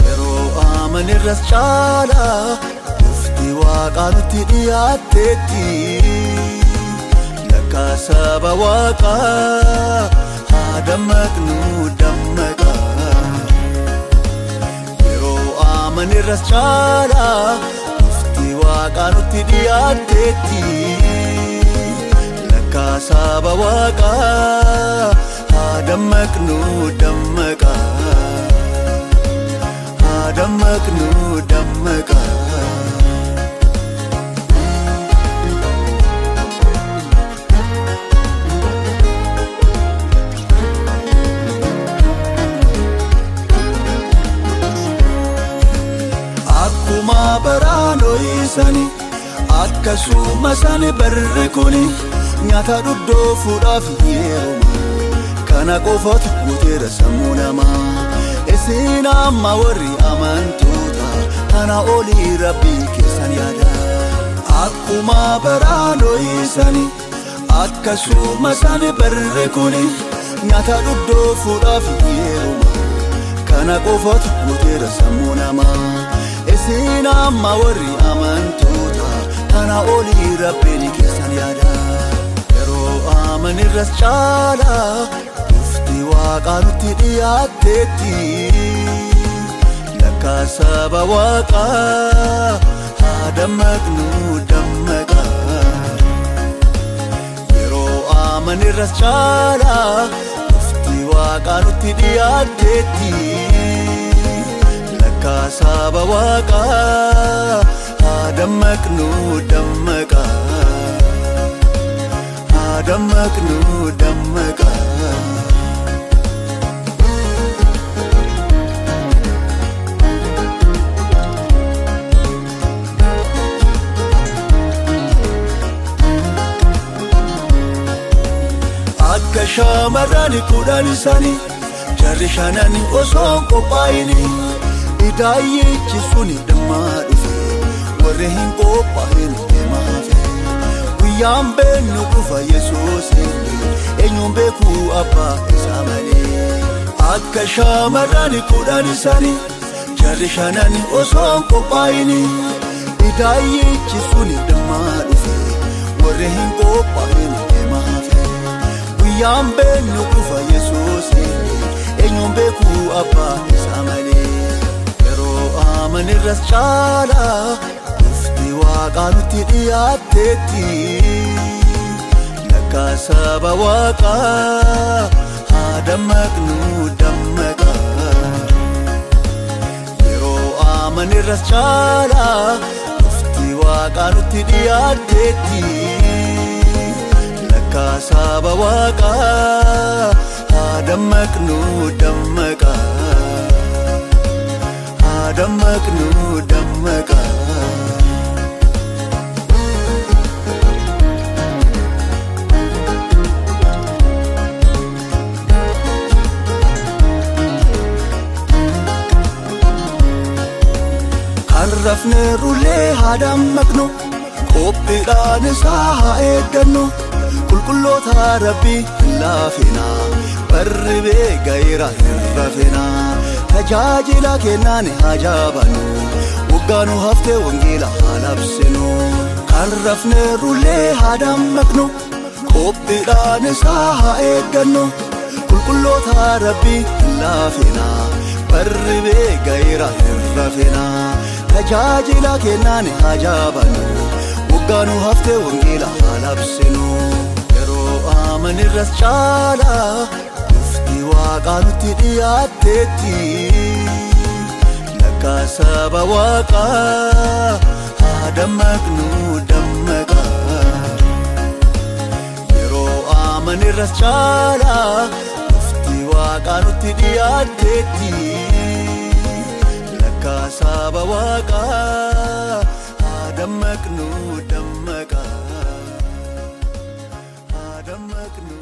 Yeroo amanirras caalaa dhufti waaqaa nutti dhiyaatteetti. Lakkaa saba waaqaa haa dammaqnu dammaqaa. Yeroo amanirras caalaa dhufti waaqaa nutti dhiyaatteetti. Lakkaa saba waaqaa haa dammaqnu dammaqaa. Haa dammaqnu dammaqaa. Akkuma baraan ho'isani akkasuma sani barri kuni nyaata dhuddoofuudhaaf yeruma kana qofatu guuteera sammuu namaa. Isin amma warri amantoota kana olii rabbii keessan yaada. Akkuma baraan ho'isani akkasuma sani barri kuni nyaata dhuddoofuudhaaf yeruma kana qofatu guuteera sammuu namaa. Isin amma warri amantoota kana olii rabbiin keessan yaada. Yeroo amanirras caalaa dhufti waaqaa nutti dhiyaatteetti. Lakkaa saba waaqaa haa dammaqnu dammaqaa. Yeroo amanirras caalaa dhufti waaqaa nutti dhiyaatteetti. Lakkaa saba waaqaa haa dammaqnu dammaqaa. Haa dammaqnu dammaqaa. Akka shaamarran 10 isaanii jarri shanan osoo hin qophaa'ini idaayyichi suni dammaa dhufe warri hin qophaa'in deemaa hafe. Guyyaan beennu dhufa Yesuus illee eenyuun beekuu abbaa isaa malee. Akka shaamarran 10 isaanii jarri shanan osoo hin qophaa'ini idaayyichi suni dammaa dhufe warri hin qophaa'in deemaa hafe. Guyyaan beennu dhufa Yesuus illee eenyuun beekuu abbaa isaa malee. Yeroo amanirras caalaa dhufti waaqaa nutti dhiyaatteetti. Lakkaa saba waaqaa haa dammaqnu dammaqaa. Yeroo amanirras caalaa dhufti waaqaa nutti dhiyaatteetti. Lakkaa saba waaqaa haa dammaqnu dammaqaa. Haa dammaqnu dammaqaa. Kan rafne rullee haa dammaqnu qophiidhaan isaa haa eeggannu qulqulloota rabbii hin laafina barri beegayeera hin rafina tajaajila kennaan haa jaabannu waggaanu haftee wangeela haa labsinu. Kan rafne rullee haa dammaqnu qophiidhaan isaa haa eeggannu qulqulloota rabbii hin laafinaa barri beegaira hin rafinaa tajaajila kennaan haa jabannu waggaanuu haftee wangeela haa labsinu yeroo amanirras caalaa dhufti waaqaa nutti dhiyaatteetti lakkaa saba waaqaa haa dammaqnu dammaqaa. Yeroo amanirras caalaa dhufti waaqaa nutti dhiyaatteetti lakkaa saba waaqaa haa dammaqnu dammaqaa haa dammaqnu.